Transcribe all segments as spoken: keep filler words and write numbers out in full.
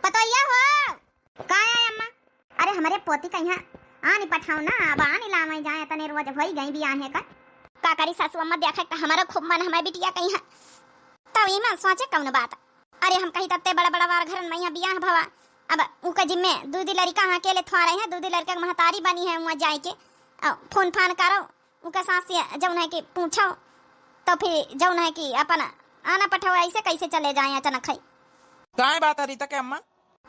पतोहिया हो। का है अम्मा? अरे हमरे पोती कहिया आनी पठाओ ना, अब आनी लावे जाए, तने रोज होई गई बियाहे का। का करी सासू अम्मा, देखे का हमारा खूब मन हमारे बिटिया कहिया। तब इमा सोचे कौन बात। अरे हम कही तत्ते बड़ा बड़ा वार घरन में यहाँ बियाह भवा। अब उका जिम्मे दूधी लड़का हाँ अकेले थोड़े हैं, दूधी लड़का के महतारी बनी है वहाँ जाए के। अ, फोन फान करो, उका सास से जौन है कि पूछो, तो फिर जौन है कि अपन आना पठाओ, ऐसे कैसे चले जाए अचानक है। काय बात है रीता के अम्मा?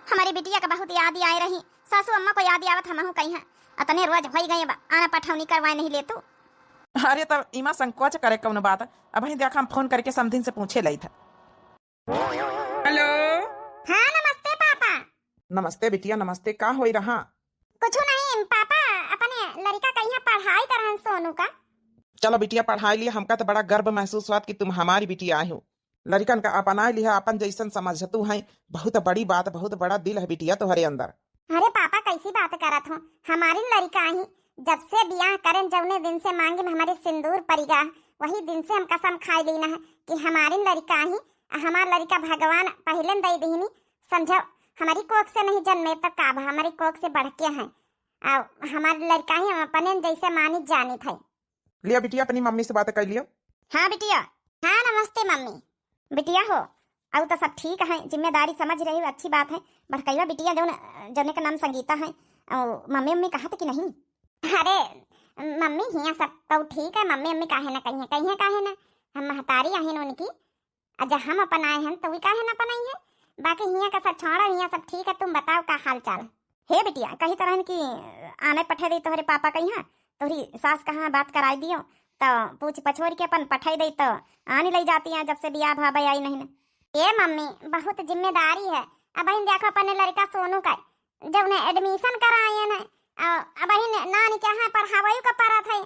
हमारी बिटिया का बहुत याद आए रही, सासू अम्मा को याद आवत हमहू कहिया। अतने रोज होई गए बा, आना पठौनी करवाए नहीं ले तू। अरे तब इमा संकोच करे कौन बात, अबहीं देखा हम फोन करके समधिन से पूछे लई था। हेलो। हाँ नमस्ते पापा। नमस्ते बिटिया नमस्ते, का होई रहा? कुछ नहीं पापा, अपने लड़का कहिया पढ़ाई तरहन सोनू का। चलो बिटिया पढ़ाई लिया, हमका तो बड़ा गर्व महसूस हुआ कि तुम हमारी बिटिया आई हो। लड़िकन का अपनाए लिहा, अपन जैसन समझतू हैं, बहुत बड़ी बात, बहुत बड़ा दिल है बिटिया तोहरे अंदर। अरे पापा कैसी बात करत हो, हमारी लड़िका ही जब से बियाह करें जौने दिन से मांगे में हमारे सिंदूर परिगा, वही दिन से हम कसम खाए लीना है कि हमारी लड़िका ही, हमार लड़िका भगवान पहले दे दीनी, समझो हमारी कोख से नहीं जन्मे तो का भा, हमारी कोख से बढ़ के हैं। आ हमारी लड़िका ही हम अपने जैसे मानित जानित है। लिया बिटिया, अपनी मम्मी से बात कर लियो। हाँ बिटिया। हाँ नमस्ते मम्मी। बिटिया हो, अउ तो सब ठीक है, जिम्मेदारी समझ रही हो, अच्छी बात है। बड़कैया बिटिया जौन, जौने का नाम संगीता है, अउ मम्मी उम्मी कहा थे कि नहीं? अरे मम्मी हिया सब तो ठीक है, मम्मी उम्मी काहे ना कहिए, कहिए काहे ना, हम महतारी आहिन उनकी। अच्छा हम अपन आए हैं तो वी काहे ना अपन आई है, बाकी हिया का सब छोड़ो, हिया सब ठीक है। तुम बताओ का हाल चाल? हे बिटिया, कही तो रहन कि आने पठे दे तोहरे पापा कहिया, तोहरी सास कहाँ बात कराई दियो, तो पूछ पछोर के अपन पठाई दे तो आनी लई जाती है, जब से बियाह भा आई नहीं न। ए मम्मी, बहुत जिम्मेदारी है। अब इन देखो अपने लड़का सोनू का जौने एडमिशन कराए न, आ, अब इन नानी के यहाँ पढ़ावई का परत है,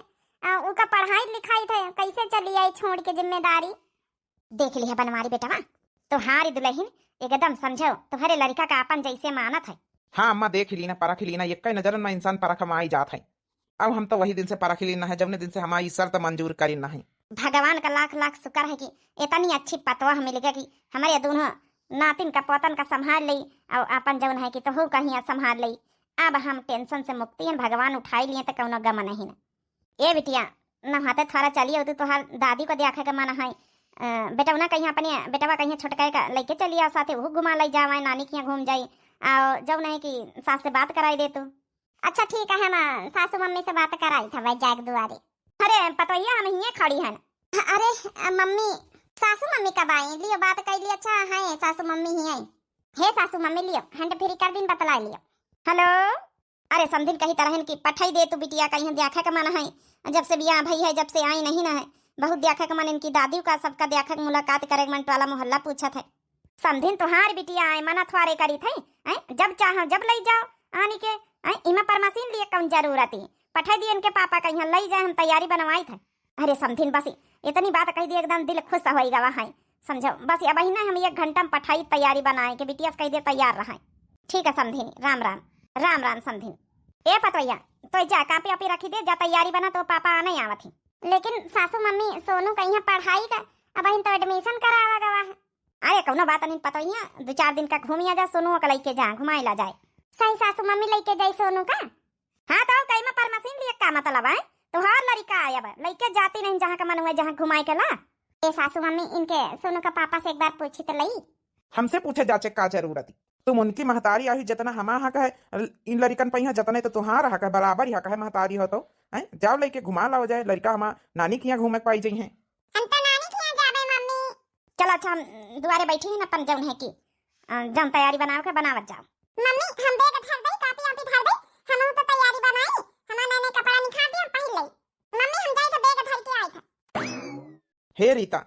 आ, उका पढ़ाई लिखाई थे, कैसे चली आई छोड़ के जिम्मेदारी? देख लिहा बनवारी बेटवा, तोहारी दुल्हन एकदम समझो, तोहरे लड़का का अपन जैसे मानत है। हाँ अम्मा, देख लीना, परख लीना, एक नजरन में इंसान परख में आई जात है। अब हम तो वही दिन से परख लीना है, जौने दिन से हमारी शर्त मंजूर करी ना है। भगवान का लाख लाख शुक्र है कि इतनी अच्छी पतवा मिल गई कि हमारे दोनों नातिन का पोतन का संभाल ली और अपन जौन है कि तोहू कहिया संभाल ली। अब हम टेंशन से मुक्ति हैं, भगवान उठाई लिए तो कौनो गम नहीं ना। ए बिटिया, नहाते थोड़ा चलियो, तू तोहार दादी को देखे के मन है। अ, बेटवना कहिया अपने, बेटवा कहिया छोटका का लेके चलिया साथे, वो घुमा ले जावे, नानी के यहाँ घूम जाई। और जब नहीं कि सास से बात कराई दे तू। अच्छा ठीक है, हम सासू मम्मी से बात कराई था भाई जाग दुआरे। अरे पतोहिया, हम हिये खड़ी हन। अरे अ, मम्मी, सासू मम्मी कब आई? लियो बात कर ली। अच्छा है, सासू मम्मी ही आई। हे सासू मम्मी, लियो हैंड फ्री कर दिन बतला लियो। हेलो। अरे समधिन कही तरहन की पठाई दे तू बिटिया, कहीं देखे के मन है, जब से बियाह भई है जब से आई नहीं ना है। बहुत देखे के मन इनकी दादी का, सबका देखे के, मुलाकात करे के मन, टोला मोहल्ला पूछत है। समधिन तुहार बिटिया आए, मना थ्वारे करी थे, हैं? जब चाहो जब लई जाओ आनी के, हैं? इमा परमसीन लिए कौन जरूरत है? पठाई दिए इनके पापा कहीं लई जाए, हम तैयारी बनवाई थे। अरे समधिन बस इतनी बात कह दी, एकदम दिल खुश हो गवा है। समझो बस अब ही ना हम एक घंटा में पठाई तैयारी बनाए के, बिटिया से कह दे तैयार रहा। ठीक है समधिन, राम राम। राम राम समधिन। ए पतोहिया, तो जा कापी वापी रखी दे, जा तैयारी बना, तो पापा आने आवत ही। लेकिन सासू मम्मी सोनू कहीं पढ़ाई का, अब ही तो एडमिशन करावा गवा है। अरे कौनो बात नहीं पतोहिया, दो चार दिन का घूमिया जा, सोनू का लेके जा, घुमाई ला जाए। सही सासू मम्मी लेके जाई सोनू का? हाँ तो कई में परमसीन लिए का मतलब है? तोहार लड़िका आया बा, लेके जाती नहीं जहाँ का मन हुआ, जहाँ घुमाए के ला। ए सासू मम्मी, इनके सोनू का पापा से एक बार पूछी तो लई। हमसे पूछे जाचे का जरूरत? तुम उनकी महतारी आही, जितना हमा हक है इन लड़िकन पे यहाँ, जितने तो तुहार हक है, बराबर ही हक है महतारी हो तो। हैं? जाओ लेके घुमा लाओ जाए, लड़िका हमा नानी के यहाँ घूमे के पाई जाई हैं। हम तो नानी के यहाँ जाबे मम्मी। चलो अच्छा, हम दुआरे बैठी हैं अपन जौन है कि, अ, जौन तैयारी बनावे के बनावत जाओ। मम्मी हम बैग धर दे, कापी वापी धर दे, हम तो तैयारी बनाई, हमार नए नए कपड़ा निकाल दे, हम पहन ले। मम्मी हम जाए तो बैग धर के आई था। हे रीता,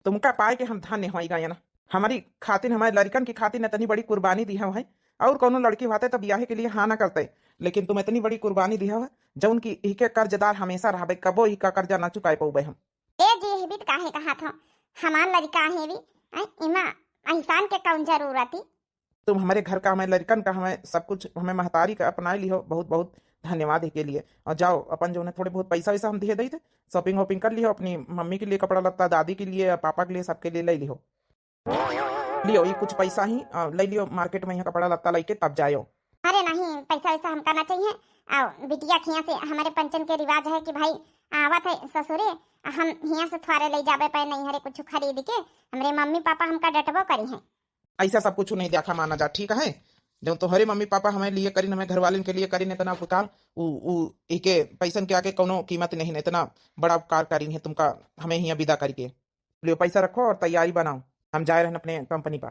तुमका पाए के हम धन्य होई गए ना। हमारी खातिर, हमारे लड़िकन की खातिर इतनी बड़ी कुर्बानी दिहा है, और कोनो लड़की होते तो बियाहे के लिए हाँ ना करते, लेकिन तुम इतनी बड़ी कुर्बानी दिहा है, जौन की इहके कर्जदार हमेशा रहबे, कबो इहका कर्जा ना चुकाए पउबे हम। ए जी, हिबित काहे कहा था, हमार लड़िका है भी, हैं, इमा एहसान के कौन जरूरत ही? तुम हमारे घर का, हमारे लड़िकन का, हमें सब कुछ, हमें महतारी का अपनाए लिहो, बहुत बहुत धन्यवाद के लिए। और जाओ अपन जो उन्हें थोड़े बहुत पैसा वैसा हम दिए दे थे, शॉपिंग वॉपिंग कर लिहो, अपनी मम्मी के लिए कपड़ा लत्ता, दादी के लिए, पापा के लिए, सबके लिए ले लिहो। लियो, ई कुछ पैसा ही, आ, ले लियो, market में यहाँ कपड़ा लत्ता लेके तब जायो। अरे नहीं, पैसा वैसा हमका ना चाहिए। आओ, बिटिया खिया से हमारे पंचन के रिवाज है कि भाई आवत है ससुरे, हम हिया से थोड़े ले जाबे पे नहीं हरे कुछ खरीद के, हमरे मम्मी पापा हमका डटबो करी हैं। ऐसा सब कुछ नहीं देखा माना जा, ठीक है? जो तोहरे मम्मी पापा हमें लिए करीन, हमें घर वालिन के लिए करीन इतना उपकार, उ, उ, इके पैसन के आगे कोनो कीमत नहीं, इतना बड़ा उपकार करीन है तुमका, हमें हिया विदा करके। लियो, पैसा रखो और तैयारी बनाओ, हम जाए रहन अपने कंपनी पर।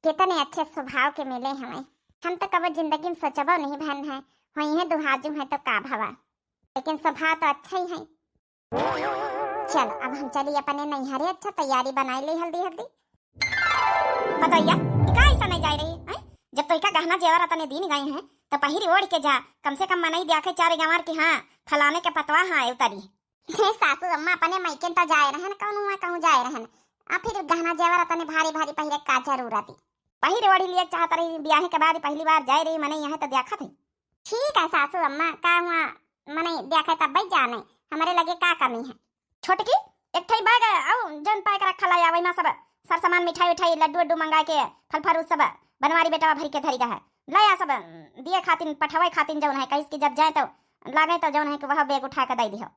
कितने अच्छे स्वभाव के मिले हमें, हम तो कबो जिंदगी में सोचबो नहीं भन है, वही है दुहाजू है तो का भवा, लेकिन स्वभाव तो अच्छा ही है। चल, अब हम चली अपने नैहरे, अच्छा तैयारी बनाई ले, हल्दी हल्दी। पतोहिया, ई का ऐसा नहीं जाए रही, हैं? जब तो इका गहना जेवर अतने दिन गए हैं, तो पहिर ओढ़ के जा, कम से कम मनई देखे चारे गंवार कि हाँ, फलाने के पतवा हाँ उतरी। हे सासू अम्मा, अपने मइके तो जाए रहन, कौन हुआ कहूँ जाए रहन, आ फिर गहना जेवर अतने भारी भारी पहिरे का जरूरत है? पहिर ओढ़ लिए चाहत रही, ब्याहे के बाद पहली बार जाए रही, मने यहाँ तो देखत है। ठीक है सासू अम्मा, का हुआ, मने देखे तब जाने, हमारे लगे का कमी है? छोटकी, एक ठे बैग आउ जौन पैक रखल है, वही में सब सर सामान, मिठाई उठाई, लड्डू उड्डू मंगा के, फल फरूट सब बनवारी बेटवा भर के धरी है, ले आ सब, दिए खातिन, पठवे खातिन जौन है, कहिस कि जब जाए तो लागे तो जौन है कि वह बैग उठा के दे दिहो।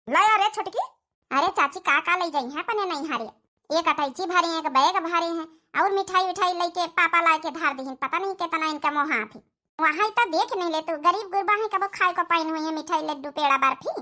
ले आ रे छोटकी। अरे चाची, का का ले जाई है अपने नैहरे? एक अटैची भरे हैं, एक बैग भरे हैं, और मिठाई उठाई लेके पापा ला के धार दीहिन, पता नहीं कितना इनका मोह हाथ है। वहाँ तो देख नहीं ले तू, गरीब गुरबा है, कबो खाए को पाइन हुई है मिठाई, लड्डू, पेड़ा, बर्फी।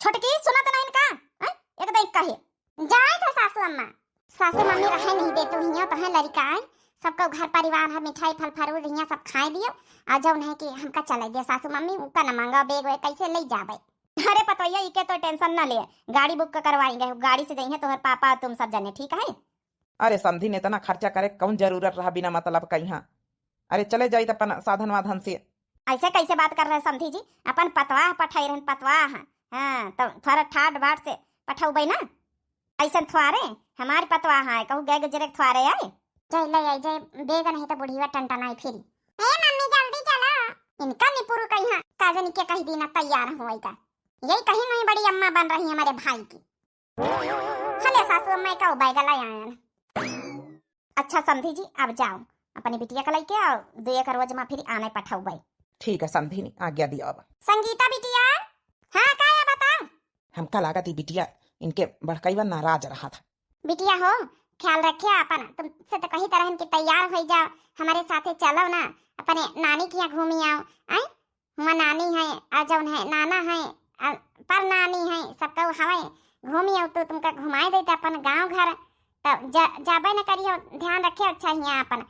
छोटकी, सुनत नहीं इनका, हैं? एक दे कहे। जाए था सासू अम्मा। सासू मम्मी रहे नहीं दे तू, हियाँ तो है लड़का है, सबको घर परिवार है, मिठाई फल फरूल हियाँ सब खाए दियो, और जौन है कि हमका चले दे सासू मम्मी, उनका न मांगा बैग वैग कैसे ले जाबे। अरे पतोहिया, इके तो टेंशन ना ले, गाड़ी बुक करवाएंगे, गाड़ी से जइहे तोहर पापा और तुम सब जने, ठीक है? अरे समधिन, इतना खर्चा करे कौन जरूरत रहा बिना मतलब का यहाँ? अरे चले जाई त अपन साधन वाधन से। ऐसे कैसे बात कर रहे समधी जी? अपन पतवाह पठाई रहन, पतवाह। हाँ, तो थोड़ा ठाट बाट से पठौबै ना। ऐसन थ्वारे हमार पतवाह आए, कहूँ गए गुजरे थ्वारे आए। जय ले आई, जय बेग नहीं तो बुढ़िया टनटनाई फिरी। ए मम्मी, जल्दी चलो। इनका निपुरु कहीं, का जनी के कही दीना तैयार होई का। यही कहीं नहीं बड़ी अम्मा बन रही हमारे भाई की। हले सासू अम्मा का उबाई गला आयन। अच्छा समधी जी, अब जाओ, अपनी बिटिया का लइके आओ, दो एक रोज में फिर आने पठौबै। ठीक है समधिनी, आज्ञा दियो अब। संगीता बिटिया, हाँ का या बताओ? हमका लागत ई बिटिया इनके बड़कैवा नाराज रहा था। बिटिया हो, ख्याल रखे अपन, तुमसे तो कही तरहन की तैयार हो जाओ, हमारे साथे चलो ना, अपने नानी के यहाँ घूमी आओ। आई हुआँ नानी है, आ जौन है नाना है, आ पर नानी है, सब कहू हवे, घूमी आओ तो तुमका घुमाए देते अपन गाँव घर। तो जा, जाबे न करियो, ध्यान रखियो अच्छा हियाँ अपन।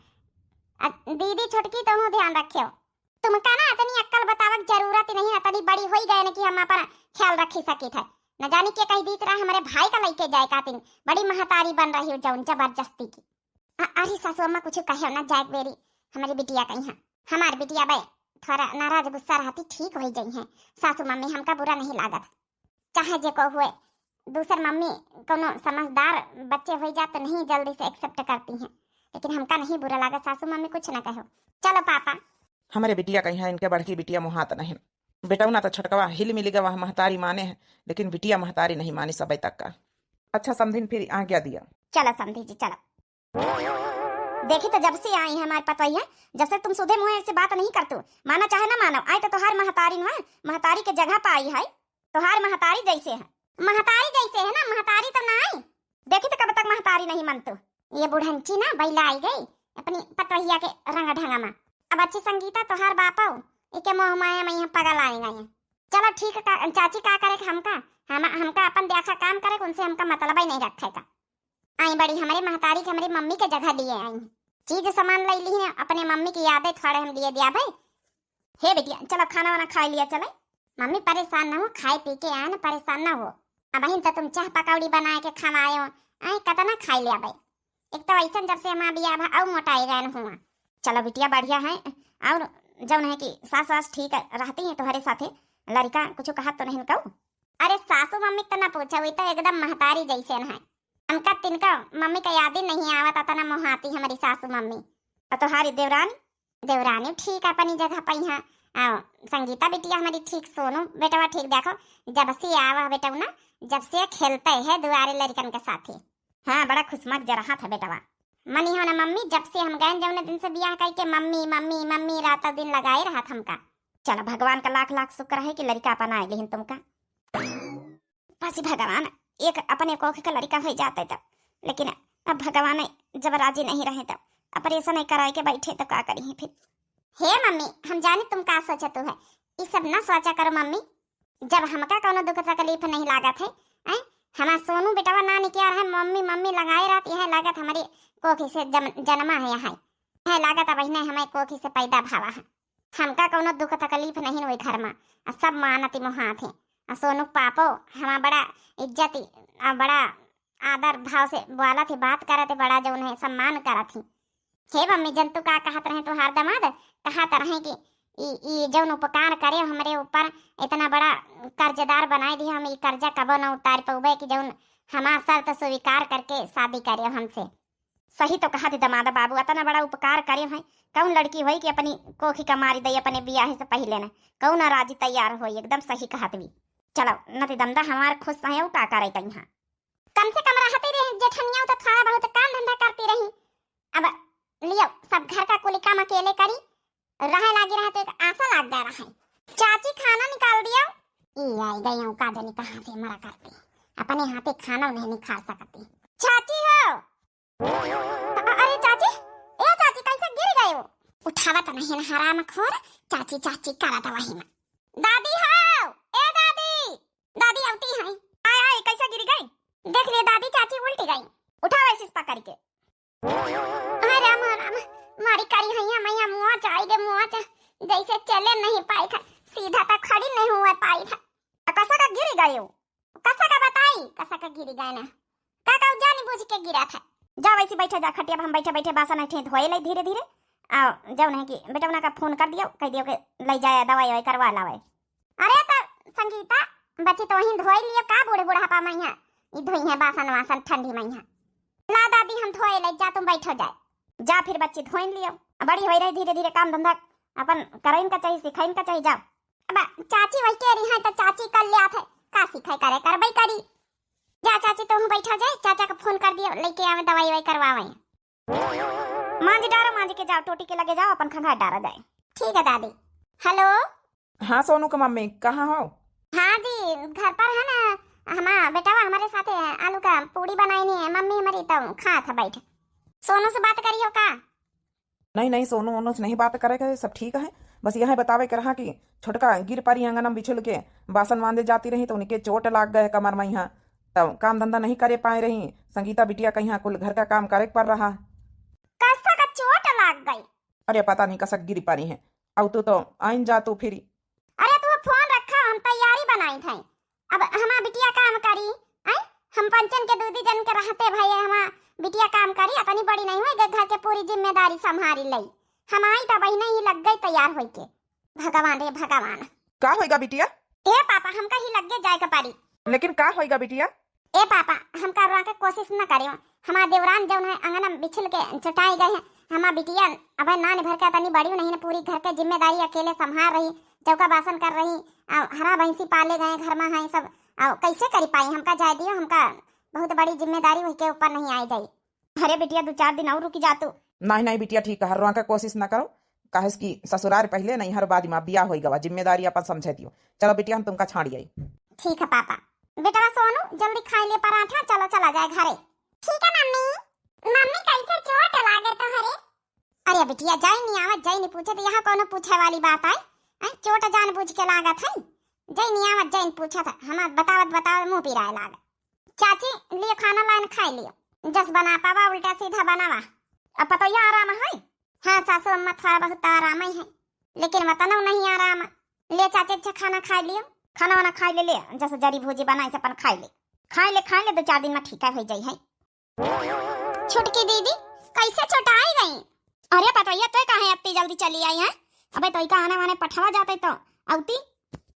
आ दीदी छोटकी तो हूँ ध्यान रखियो। तुमका ना इतनी अक्कल बतावक जरूरत नहीं है, इतनी बड़ी होई गए न कि हम अपन ख्याल रखी सकित है। न जानी के कही दीत रहा हमारे भाई का लइके जाए कातिन, बड़ी महतारी बन रही हो जौन जबरदस्ती की। अ-, अरे सासू अम्मा कुछ कहे ना जाए बेरी हमारी बिटिया कहीं है। हमार बिटिया बे थोड़ा नाराज गुस्सा रहती, ठीक हो जाई है। सासू मम्मी हमका बुरा नहीं लागत, चाहे जे को हुए। दूसर मम्मी कोनो समझदार बच्चे हो जात तो नहीं जल्दी से एक्सेप्ट करती हैं, लेकिन हमका नहीं बुरा लागत, सासू मम्मी कुछ ना कहो। चलो पापा। हमारे बिटिया कहीं है, इनके बड़की बिटिया मुहात नहीं। बेटौना तो छोटकवा हिल मिल गवा महतारी माने है, लेकिन बिटिया महतारी नहीं मानी सबे तक का। अच्छा समधिन फिर आज्ञा दिया। चलो समधी जी चलो। देखी तो जब से आई है हमारे पतवैया, जब से तुम सुधे मुँह से बात नहीं करतू, माना चाहे ना मानो, आई तो तोहार महतारी न है, महतारी के जगह पर आई है, तोहार महतारी जैसे है। महतारी जैसे है ना, महतारी तो ना आई। देखी तो कब तक महतारी नहीं मनतू। ये बुढ़ंची ना बैला आई गई अपनी पतवैया के रंग ढंग में। अब अच्छी संगीता तोहार बापो, इके मोह माया में यहाँ पगल आए गए हैं। चलो ठीक का, चाची का करे के हमका, हम, हमका अपन देखा काम करे के, उनसे हमका मतलब ही नहीं रखे का। आई बड़ी हमरे महतारी के हमरे मम्मी के जगह लिए आई। चीज सामान ले ली है, अपने मम्मी की यादें थोड़े हम लिए दिया भाई। हे बिटिया, चलो खाना वाना खा लिया चले। मम्मी परेशान ना हो, खाए पी के आए ना, परेशान ना हो। अब बहिन तो तुम चाह पकौड़ी बनाए के खवाए हो, आई कितना खाई लिया भाई। एक तो ऐसन जब से हमार बियाह भा, और मोटाई गए हुआ। चलो बिटिया बढ़िया है, और जौन है कि सास वास ठीक रहती है तुम्हारे साथे, लड़का कुछ कहत तो नहीं कहू? अरे सासू मम्मी तो ना पूछो, वही तो एकदम महतारी जैसे न है। हमका तिनका मम्मी का याद ही नहीं आवत, इतना मोहाती हमारी सासू मम्मी। और तुम्हारी देवरानी? देवरानी ठीक अपनी जगह पई है। आ, संगीता बिटिया हमारी ठीक, सोनू बेटवा ठीक, देखो जब से आवा बेटवा ना, जब से खेलते है दुआरे लड़कन के साथे। हाँ, बड़ा खुशमक जरहा था बेटवा। मनी हो ना मम्मी, जब से हम गए जौने दिन से बियाह करके मम्मी, मम्मी, मम्मी रात दिन लगाए रहत हमका। चलो भगवान का लाख लाख शुक्र है कि लड़का अपन आए लेकिन तुमका। बस भगवान, एक अपने कोख का लड़का हो जाते तब, लेकिन अब भगवान जब राजी नहीं रहे तब ऑपरेशन ही कराए के बैठे तो का करी फिर। हे मम्मी, हम जानी तुम का सोचत हो, ई सब ना सोचा करो मम्मी। जब हमका कौनो दुख तकलीफ नहीं लागत है, हैं? हमार सोनू बेटवा ना निकिया रहे, मम्मी मम्मी लगाए रहत, यह लागत हमारे कोखी से जम-, जन्मा है यहाँ, यह लागत अब इन्हें हमारे कोखी से पैदा भावा है। हमका कौनो दुख तकलीफ नहीं हुई घर में, आ सब मानती मोहात है। आ सोनू पापो हमार बड़ा इज्जत आ बड़ा आदर भाव से बोलत ही, बात करत ही, बड़ा जौन है सम्मान करत ही। हे मम्मी, जन तू का कहत रहे तुहार दमाद, कहत रहे कि ई, ई जौन उपकार करे हमरे ऊपर, इतना बड़ा कर्जदार बनाए दिए, हम ई कर्जा कबो न उतार पउबे कि जौन हमार शर्त स्वीकार करके शादी करे हमसे। सही तो कहत ही दमाद बाबू, इतना बड़ा उपकार करे हैं, कौन लड़की होई कि अपनी कोखी का मारी दई अपने बियाह से पहले न, कौन राजी तैयार होई, एकदम सही कहत भी। चलो नती दमदा हमार खुश है, उ का करे तइहाँ। कम से कम रहती रही जेठनिया तो थोड़ा बहुत काम धंधा करती रही। अब लियो सब घर का कुली काम अकेले करी, रहे लागी रहे तो एक आशा लाग गया रहे। चाची खाना निकाल दियो। ई आई गई हूँ का जानी कहाँ से मरा करती, अपने हाथे खाना नहीं निकाल सकती। चाची हो। अ-, अरे चाची, ए चाची कैसे गिर गए हो? उठावत नहीं न हराम खोर, चाची चाची करत वही में। दादी हो, ए दादी। दादी अवती हैं। आय, आय, कैसे गिर गई? देख ले दादी, चाची उल्टी गई। उठाओ ऐसे पकड़ के। अरे राम, राम, मारी करी हैया मैया, मुआ चाई दे, मुआ चा, जैसे चले नहीं पाई था, सीधा तक खड़ी नहीं हुआ पाई था। आ, कसा का गिर गए हो? कसा का बताई, कसा का गिर गए ना। का का जानी बूझ के गिरा था। जा वैसे बैठे जा खटिया पे, हम बैठे बैठे बासन ऐठे धोए ले धीरे धीरे। आ, जाओ नहीं कि बेटवना का फोन कर दियो, कह दियो कि ले जाए दवाई ववाई करवा लावे। अरे त संगीता, बच्ची तो वहीं धोई लियो का बूढ़े बुढ़ापा में यहाँ, ई धोई है बासन वासन ठंडी में यहाँ। ला दादी हम धोए ले, जा तुम बैठो जाए। जा फिर बच्ची धोइन लियो, बड़ी होई रही धीरे धीरे काम धंधा अपन करइन का चाहिए, सिखाइन का चाहिए, जाओ। अब चाची वही कह रही है तो चाची कर लिया थे, का सिखाई करे करबई करी। जा चाची तुम बैठो जाए, चाचा का फोन कर दियो लेके आवे दवाई वाई करवावे। मांझ डारो, मांझ के जाओ, टोटी के लगे जाओ, अपन खंगार डारा जाए। ठीक है दादी। हेलो। हाँ सोनू के मम्मी, कहाँ हो? हाँ जी, घर पर है ना, हमार बेटवा हमारे साथे आलू का पूड़ी बनाई नहीं है, मम्मी हमारी तो खात है बैठ। सोनू से बात करियो का? नहीं नहीं सोनू वोनू से नहीं बात करे के, सब ठीक है। बस यह बतावे के रहा कि छोटका गिर परी आंगन में बिछुल के, बासन मांजे जाती रही तो उनके चोट लाग गए कमर में यहाँ, तब काम धंधा नहीं करे पाए रही। संगीता बिटिया कहिया कुल घर का काम करे के पड़ रहा। कसा का चोट लाग गई? अरे पता नहीं कसक गिरी परी है। अब तू तो आइन जा तू फिरी। अरे तू फोन रखा, हम तैयारी बनाई थे। अब हमार बिटिया काम करी, आई हम पंचन के दूधी जन के रहते भई हमार बिटिया काम करी, अतनी बड़ी नहीं हुई कि घर के पूरी जिम्मेदारी संभारी लई। हम आई त बहिने ही लग गई तैयार होई के। भगवान रे भगवान। का होइगा बिटिया? ए पापा, हमका ही लग्गे जाए के पड़ी। लेकिन का होइगा बिटिया? ए पापा, हमका रोआ के कोशिश न करियो। हमार देवरान जौन है अंगना बिछिल के चटाई गए हैं। हमार बिटिया अबे नान भर के तनी बड़ी नहीं न, पूरी घर के जिम्मेदारी अकेले संभाल रही, चौका बासन कर रही, आ हरा भैंसी पाले गए घर में है सब, आ कैसे करी पाई? हमका जाए दियो, हमका बहुत बड़ी जिम्मेदारी वही के ऊपर नहीं आई जाई। अरे बिटिया, दो चार दिन और रुकी जा तू। नहीं, नहीं बिटिया, ठीक है, रोआ के कोशिश ना करो, काहे कि ससुरार पहले, नैहर बाद में, बियाह होई गवा, जिम्मेदारी अपन समझे दियो। चलो बिटिया, हम तुमका छाड़ी आई। ठीक है पापा। बेटवा सोनू, जल्दी खाई ले पराठा, चलो चला जाए घरे। ठीक है मम्मी। मम्मी, कैसे चोट लागे तोहरे? अरे बिटिया, जाई नहीं आवत, जाई नहीं पूछत, यहाँ कोनो पूछे वाली बात आई? हैं, चोट जान बूझ के लागत है? जाई नहीं आवत, जाई नहीं पूछत, हम बतावत बतावत मुंह पिराए लागे। चाची, लियो खाना लाइन खाई लियो। जस बना पावा उल्टा सीधा बनावा। अब पतोहिया आराम है? हाँ सासू अम्मा, थोड़ा बहुत तो आराम ही है, लेकिन वतनो नहीं आराम। ले चाची, अच्छा खाना खाई लियो। खाना वाना खाई ले, ले जस जरी भूजी बनाई से अपन खाई ले। खाई ले, खाई ले, दो चार दिन में ठीक हो जाई है। छोटकी दीदी, कैसे चोटाई गई? अरे पतोहिया, तोय काहे अत्ती जल्दी चली आई है? अबे तोय का आने वाने पठवा जाते तो अउती।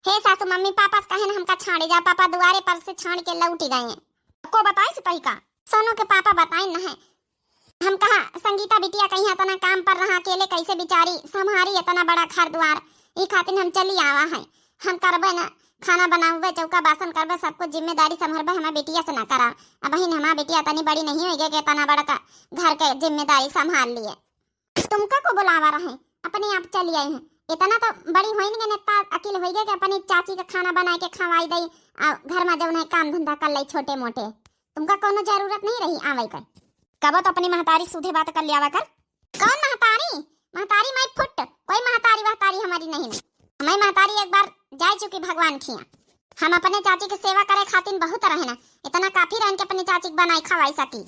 हे सासू, मम्मी पापा से कहे न हमका छाड़े जा, पापा दुआरे पर से छाड़ के लौट गए हैं। को बताई से तोय का? सोनू के पापा बताई न है। हम कहा संगीता बिटिया कहीं इतना काम पर रहा, अकेले कैसे बिचारी संभारी इतना बड़ा घर द्वार, ई खातिर हम चली आवा है। हम करबे न, खाना बनावे, चौका बासन करबे, सब कुछ जिम्मेदारी संभरबे, हमार बिटिया से ना कराव। अबहिन हमार बिटिया तनी बड़ी नहीं होइगे कि इतना बड़ा का घर के जिम्मेदारी संभाल लिए। तुमका को बुलावा रहे, अपने आप चली आई हैं। इतना तो बड़ी होइन गए, इतना अकिल होइगे कि अपनी चाची का खाना बनाए के खवाई दई, आ घर में जौन है काम धंधा कर लई छोटे मोटे। तुमका कोनो जरूरत नहीं रही आवे के। कबो तो अपनी महतारी सूधे बात कर लियावा कर। कौन महतारी? महतारी माई फुट, कोई महतारी वहतारी हमारी नहीं ना। हमारी महतारी एक बार जाए चुकी भगवान खिया। हम अपने चाची के सेवा करे खातिर बहुत रहे ना, इतना काफी रहन के अपने चाची के बनाई खवाई सकी।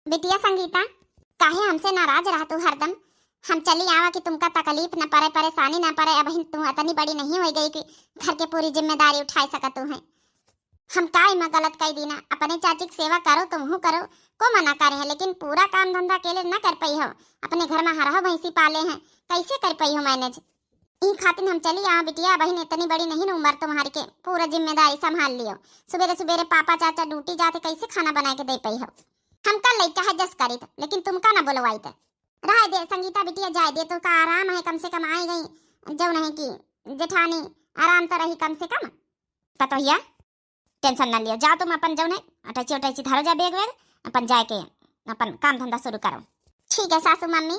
बिटिया संगीता, काहे हमसे नाराज रह तू हरदम? हम चली आवा कि तुमका तकलीफ न पड़े, परेशानी न पड़े। अबहिन तू इतनी बड़ी नहीं होइगे कि घर के पूरी जिम्मेदारी उठाई सकत तू है। हम का इमा गलत कई दीना? अपने चाची के सेवा करो, तुमहू करो, को मना करे है, लेकिन पूरा काम धंधा अकेले न कर पाई हो। अपने घर में हरहो भैंसी पाले हैं, कैसे कर पाई हो मैनेज? ई खातिर हम चली आवा बिटिया, बहिन इतनी बड़ी नहीं न उम्र तुम्हारी के पूरा जिम्मेदारी संभाल लियो। सुबेरे सुबेरे पापा चाचा ड्यूटी जाते, कैसे खाना बना के दे पाई हो? हम कर ले चाहे जस करीत, लेकिन तुमका ना बोलवाइत। रह दे संगीता बिटिया, जाए दे, तो का आराम है, कम से कम आई गई जौन है कि जेठानी, आराम तो रही कम से कम। पतोहिया, टेंशन ना लियो, जाओ तुम अपन जौन है अटैची उटैची धरो जा बैग वैग, अपन जाए के अपन काम धंधा शुरू करो। ठीक है सासू मम्मी।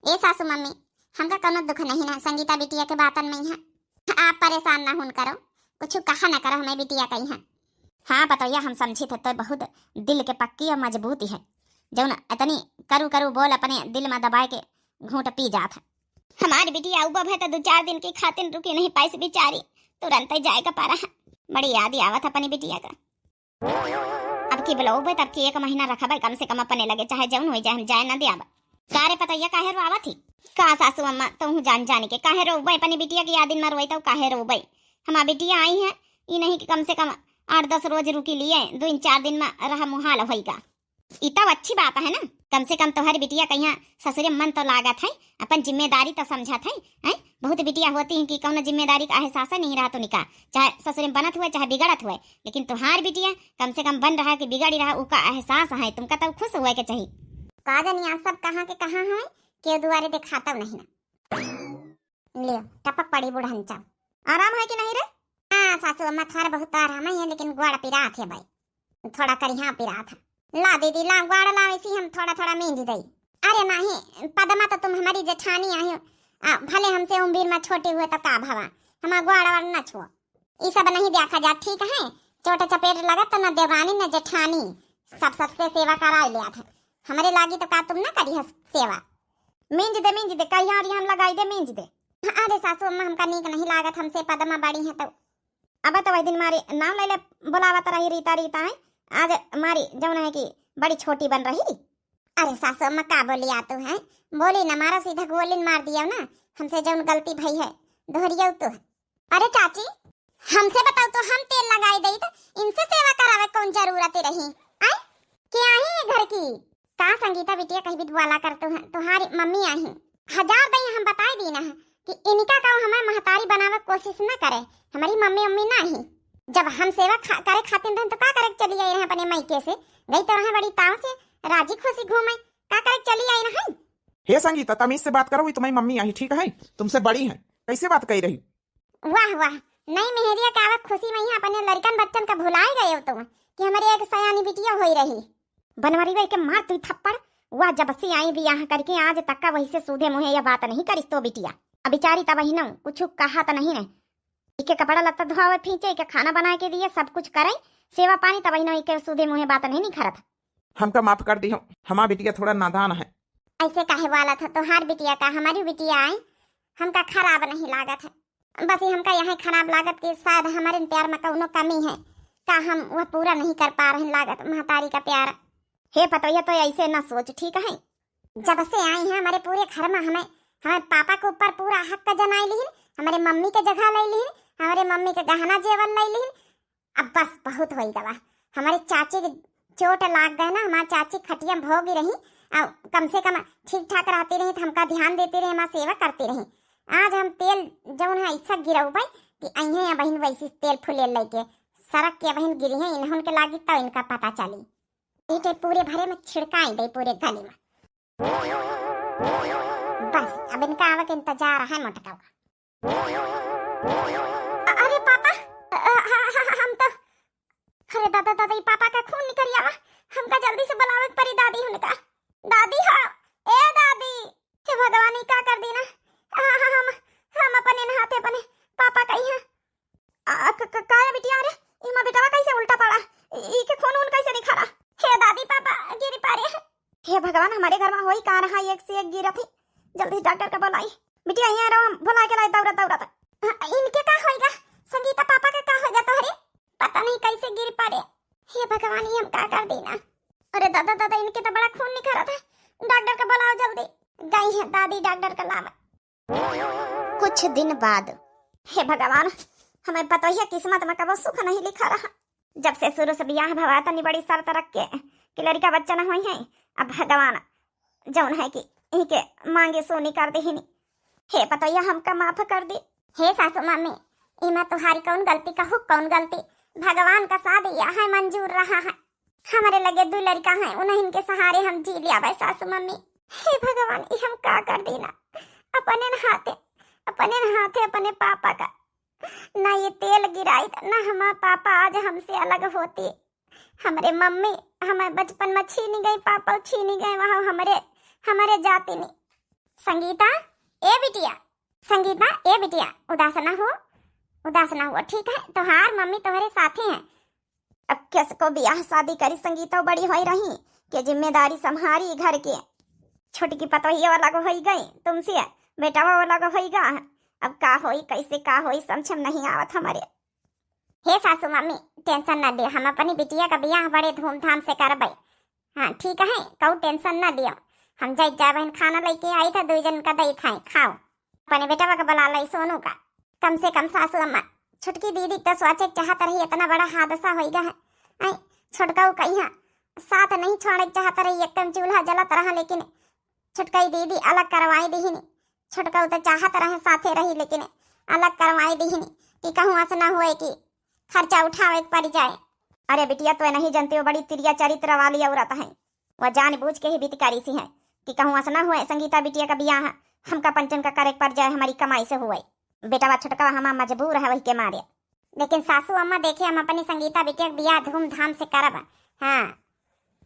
ए सासू मम्मी, हमका कोनो दुख नहीं ना संगीता बिटिया के बातन में है। आप परेशान ना हुन करो, कुछ कहा ना करो हमें बिटिया कही है। हाँ पतोहिया, हम समझी थे तो बहुत दिल के पक्की और मजबूत है, जौन इतनी करू करू बोल अपने दिल में दबाए के घूंट पी जात है। हमारी बिटिया उबब है तो दो चार दिन की खातिर रुकी नहीं पाइस बेचारी, तुरंत ही जाए का पारा है। बड़ी याद आवत है अपनी बिटिया का। अब की बोलबे, तब की एक महीना रखबे कम से कम अपने लगे, चाहे जौन होई जाए, हम जाए ना दियाब। का रे पतोहिया, काहे रोआवत ही? का सासू अम्मा, तोहू जान जान के काहे रोबे? अपनी बिटिया की यादिन में रोई तो काहे रोबे? हमार बिटिया आई है, ई नहीं कि कम से कम आठ दस रोज रुकी लिए, दो चार दिन में रह मुहाल होइगा। ई तब अच्छी बात है ना, कम से कम तोहर बिटिया कहिया ससुरे मन तो लागत है, अपन जिम्मेदारी तो समझत है, हैं? बहुत बिटिया होती हैं कि कौनो जिम्मेदारी का एहसास नहीं रहत उनका, चाहे ससुरे में बनत हुए, चाहे बिगड़त हुए, लेकिन तोहार बिटिया कम से कम बन रहा कि बिगड़ी रहा, उका एहसास है, तुमका तब खुश हुए के चाहिए। का जानी आज सब कहाँ के कहाँ है, केहू दुआरे देखातउ नहीं ना। लियो, टपक पड़ी बुढ़न चाम। आराम है कि नहीं रे? हाँ सासू अम्मा, थोड़ा बहुत तो आराम है, लेकिन गोड़ पिरात है भाई, थोड़ा करिहा पिरात है। ला दीदी, ला गोड़ ला, वैसे हम थोड़ा थोड़ा मींज दई। अरे माही पदमा, तो तुम हमारी जेठानी आयो, आ, भले हमसे उम्र में छोटी हुए तो का भवा, हमार गोड़ वाड़ न छुओ। ई सब नहीं देखा जा, ठीक है? चोट चपेट लगत तो न देवरानी न जेठानी, सब सबसे सेवा कराए लिया था। हमरे लागी तो का तुम ना करी हस सेवा? मींज दे, मींज दे, कहिया रियान लगाई दे, मींज दे। अरे सासू अम्मा, हमका नीक नहीं लागत, हमसे पदमा बड़ी है तो। अब तो वही दिन मारी नाम ले ले बुलावत रही रीता, रीता है, आज मारी जौन है कि बड़ी छोटी बन रही। अरे सासू अम्मा, का बोली आ तू है? बोली ना मारा, सीधा गोली मार दिया ना, हमसे जौन गलती भई है दोहरियो तू। अरे चाची, हमसे बताओ तो हम तेल लगाई दई, तो इनसे सेवा करावे कौन जरूरत रही? आय, के आई ये घर की? का संगीता बिटिया कहीं भी बोला कर तू है, तुम्हारी मम्मी आई। हजार दई हम बताई दी ना है कि इनका का हमार महतारी बनावे कोशिश न करे, हमारी मम्मी उम्मी ना ही। जब हम सेवा खा, करे खातिर रहन तो का करे के चली आई रहे अपने मायके से, गई तो रहे बड़ी ताव से राजी खुशी घूमे, का करे के चली आई रहे? हे संगीता, तमीज से बात करो, ये तुम्हारी मम्मी आई, ठीक है, तुमसे बड़ी है, कैसे बात कही रही? वाह वाह, नई मेहरिया के आवत खुशी में ही अपने लड़कन बच्चन का भुलाई गए हो तुम कि हमारी एक सयानी बिटिया होई रही। बनवारी बाई के मार तू थप्पड़। वाह, जब से आई बियाह करके आज तक का वही से सूधे मुँहे यह बात नहीं करिस तो बिटिया। अब बेचारी तब ही न कुछ कहा तो नहीं न। इके कपड़ा लत्ता धोवे फींचे, इके खाना बना के दिए, सब कुछ करे, सेवा पानी, तब ही न इके सूधे मुँहे बात नहीं निखरत। हमका माफ कर दियो, हमार बिटिया थोड़ा नादान है। ऐसे काहे वाला था तोहार बिटिया का, हमारी बिटिया आए, हमका खराब नहीं लागत है। बस ये हमका यही खराब लागत कि शायद हमारे प्यार में कौनो कमी है, का हम वह पूरा नहीं कर पा रहे लागत महतारी का प्यार। हे पतोहिया, तो ऐसे ना सोच, ठीक है? जब से आई हैं हमारे पूरे घर में हमें, हमारे पापा के ऊपर पूरा हक जनाई लिहिन, हमारे मम्मी के जगह ले लिहिन, हमारे मम्मी के गहना जेवर ले लिहिन। अब बस बहुत होई गवा। हमारे चाची के चोट लाग गए ना, हमार चाची खटिया में भोगी रही, आ, कम से कम ठीक ठाक रहती रही तो हमका ध्यान देती रही, हमार सेवा करती रही। आज हम तेल जौन है ऐसा गिरौबे कि अइहें या बहिन वैसी तेल फुले लेके सड़क के बहिन गिरी है, इन्हन के लागी तो इनका पता चली। इटे पूरे भरे में छिड़काई दे पूरे गली में। बस अब इनका आवे के इंतजार है मोटका। अ-, अरे पापा, अ, ह-, ह-, ह-, हम तो, अरे दादा, दादा, ई पापा का खून निकल आवा, हमका जल्दी से बुलावे के पड़ी दादी हुनका। दादी हो, ए दादी, हे भगवान, ई का कर दीना? हाँ, हाँ, हम, हम अपने हाथे अपने पापा का यहाँ, आ, क-, क-, का है बिटिया रे? इमा बेटवा कैसे उल्टा पड़ा? ई के खून उन कैसे निखरा? हे दादी, पापा गिरी पारे। हे भगवान, हमारे घर में होई का रहा, एक से एक गिरत ही। जल्दी डॉक्टर का बुलाई। बिटिया, यहाँ रहो, हम बुला के लाई दौड़त दौड़त। हाँ, इनके का होइगा? संगीता, पापा का का होइगा तोहरे? पता नहीं कैसे गिर पड़े। हे भगवान, ये हम का कर दीना? अरे दादा, दादा, इनके तो बड़ा खून निखरत है। डॉक्टर का बुलाओ जल्दी। गई है दादी डॉक्टर का लावा। कुछ दिन बाद। हे भगवान, हमें पतोहिया किस्मत में कबो सुख नहीं लिखा रहा। जब से शुरू से बियाह भवा तनी बड़ी शर्त रख के कि लड़का बच्चा न होई है। अब भगवान जौन है कि इनके मांगे सोनी कर देहिनी। हे पतोहिया, हमका माफ कर दी। हे सासू मम्मी, इमा तुहारी कौन गलती, कहू कौन गलती? भगवान का साथ यह है मंजूर रहा है। हमारे लगे दो लड़का हैं, उन्हीं के सहारे हम जी लिया भाई सासू मम्मी। हे भगवान, ई हम का कर दीना? अपने न हाथे, अपने न हाथे अपने पापा का ना ये तेल गिराई, ना हमार पापा आज हमसे अलग होती। हमरे मम्मी हमें बचपन में छीनी गई, पापा छीनी गए, वहाँ हमरे, हमरे जाती नहीं। संगीता, ए बिटिया, संगीता, ए बिटिया, उदास ना हो, उदास ना हो, ठीक है? तोहार मम्मी तोहरे साथे हैं। अब किसको बियाह शादी करी, संगीता बड़ी होई रही, के जिम्मेदारी संभारी घर के। छोटकी पतोहिया अलग होई गई तुमसे, बेटवा अलग होई गा। अब का होई, कैसे का होई, समझ में नहीं आवत हमारे। हे सासू मम्मी, टेंशन न ले, हम अपनी बिटिया का बियाह बड़े धूमधाम से करबै। हाँ, ठीक है, कऊ टेंशन न लियो। हम जाई, जा बहन, खाना लेके आई था, दो जन का दई था, खाओ। अपने बेटवा का बुला लाई, सोनू का। कम से कम सासू अम्मा, छोटकी दीदी तो सोचे के चाहत रही, इतना बड़ा हादसा होइगा है। आई, छोटका कहिया साथ नहीं छोड़े के चाहत रही, एकदम चूल्हा जलत रहा, लेकिन छोटकई दीदी अलग करवाई दीहिनी। छोटकऊ तो चाहत रहे साथे रही, लेकिन अलग करवाई दीहिनी कि कहूँ ऐसा ना हुए कि खर्चा उठावे के पड़ जाए। अरे बिटिया, तो नहीं जानती हो, बड़ी तिरिया चरित्र वाली औरत है। वह जानबूझ के ही बीत करी सी है कि कहूँ ऐसा ना हुए संगीता बिटिया का बियाह हमका पंचन का करे के पड़ जाए, हमारी कमाई से हुए। बेटवा छोटकवा हमार मजबूर है वही के मारे। लेकिन सासू अम्मा देखे, हम अपनी संगीता बिटिया के बियाह धूमधाम से करब। हाँ,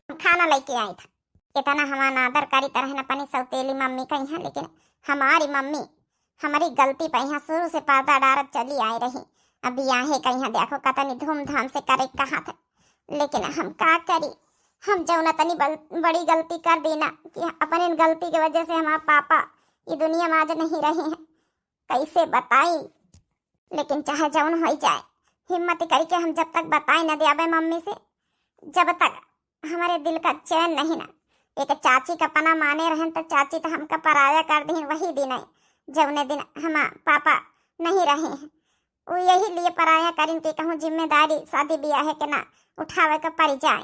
हम खाना लेके आई था। इतना हमार आदर करी तरह न अपनी सौतेली मम्मी कही है, लेकिन हमारी मम्मी हमारी गलती पे यहाँ शुरू से पर्दा डारत चली आई रही। अब बियाहे कहीं देखो कतनी धूमधाम से करे कहा था, लेकिन हम का करी? हम जौन तनी बल-, बड़ी गलती कर दी ना कि अपने गलती के वजह से हमार पापा ये दुनिया में आज नहीं रहे हैं। कैसे बताई? लेकिन चाहे जौन होई जाए, हिम्मत करके हम जब तक बताए न देबे मम्मी से, जब तक हमारे दिल का चैन नहीं ना। एक चाची का पना माने रहन तो चाची तो हमका पराया कर दीन वही दिन है, जौने दिन हमार पापा नहीं रहे हैं। वो यही लिए पराया करिन के कहूँ जिम्मेदारी शादी ब्याह के ना उठावे के पड़ जाए।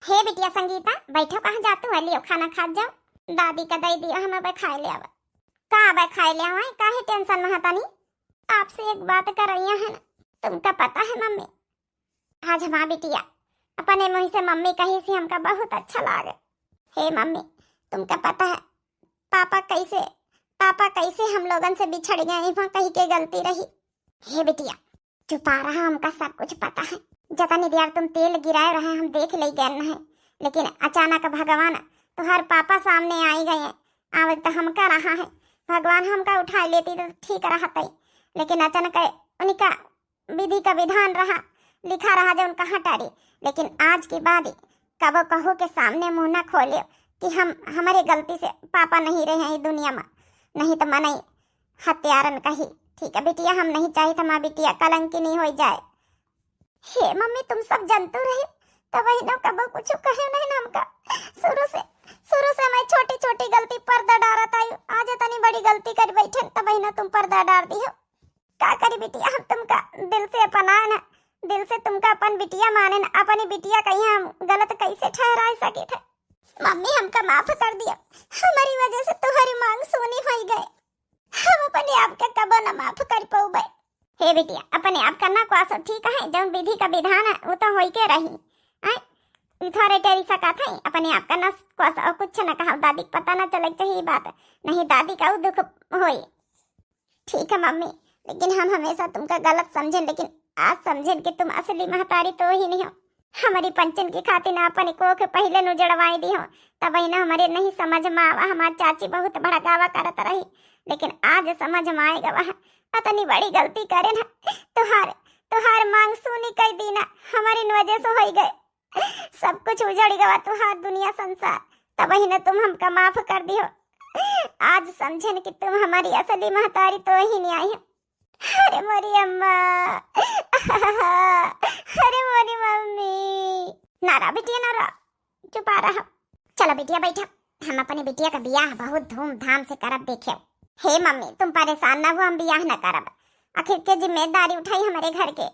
हे बिटिया संगीता, बैठो, कहाँ जातू है, लियो खाना खात जाओ। दादी का दे दियो, हम अब खाए ले आवा। का अब खाए ले आवा, काहे टेंशन में हतानी? आपसे एक बात करैया है ना, तुमका पता है मम्मी, आज हमार बिटिया अपने मुँह से मम्मी कही से हमका बहुत अच्छा लागे। हे मम्मी, तुमका पता है पापा कैसे, पापा कैसे हम लोगन से बिछड़ गए, इमा कहीं के गलती रही। हे बिटिया, चुपा रहा, हमका सब कुछ पता है। जतनी देर तुम तेल गिराए रहे हम देख ले गए हैं, लेकिन अचानक भगवान तोहर पापा सामने आई गए। आवे तो हमका रहा है, भगवान हमका उठा लेती तो ठीक रहते, लेकिन अचानक उनका विधि का विधान रहा, लिखा रहा जो उनका हटारी। लेकिन आज के बाद कबो कहू के सामने मुँह ना खोले कि हम, हमारे गलती से पापा नहीं रहे हैं दुनिया में, नहीं तो मनई हत्यारन कही। ठीक है बिटिया, हम नहीं चाहित हमार बिटिया कलंकिनी हो जाए। हे मम्मी, तुम सब जानतू रहे, तब बहिनो कबो कुछ कहे नहीं ना हमका। शुरू से, शुरू से मैं छोटी छोटी गलती पर्दा डारत आई, आज इतनी बड़ी गलती कर बैठे, तब बहिनो तुम पर्दा डार दी हो। का करी बिटिया, हम तुमका दिल से अपनाए ना, दिल से तुमका अपन बिटिया माने ना, अपनी बिटिया कहीं हम गलत कैसे ठहरा सके थे? मम्मी, हमका माफ कर दिया, हमारी वजह से तुम्हारी मांग सोनी हो गए। हम अपने आप के कबो न माफ कर पउबे। हे बिटिया, अपने आप का ना क्वासो, ठीक है, जौन विधि का विधान है, वो तो होई के रही। आय, ई थोड़े टेरी सकत है, अपने आप का ना क्वासो, और कुछ न कहा, दादी के पता ना चले के चाहिए ई बात, नहीं दादी का ऊ दुख होई। ठीक है मम्मी, लेकिन हम हमेशा तुमका गलत समझे, लेकिन आज समझेन कि तुम असली महतारी तोहिन हो। हमरी पंचन की खातिर ना अपनी कोख पहिले नु जड़वाई दिहो, तबहिन हमरे नहीं समझ मा आवा। हमार चाची बहुत भड़कावा करत रही, लेकिन आज समझ मा आइ गवा है, अतनी बड़ी गलती करेन है। तुहार, तुहार मांग सूनी कइ दीना, हमरी वजह से होइ गए। सब कुछ उजड़ गवा, तुहार दुनिया संसार, तबहिन तुम हमका माफ कर दिहो। आज समझेन कि तुम हमारी असली महतारी तोहिन आई हो। अरे मोरी अम्मा, अरे मोरी मम्मी। ना रहा बिटिया, ना रहा, चुपा रहा। चलो बिटिया बैठा, हम अपनी बिटिया का बियाह बहुत धूमधाम से करब, देखेव। हे मम्मी, तुम परेशान ना हो, हम बियाह ना करब। आखिर के जिम्मेदारी उठाई हमरे घर के?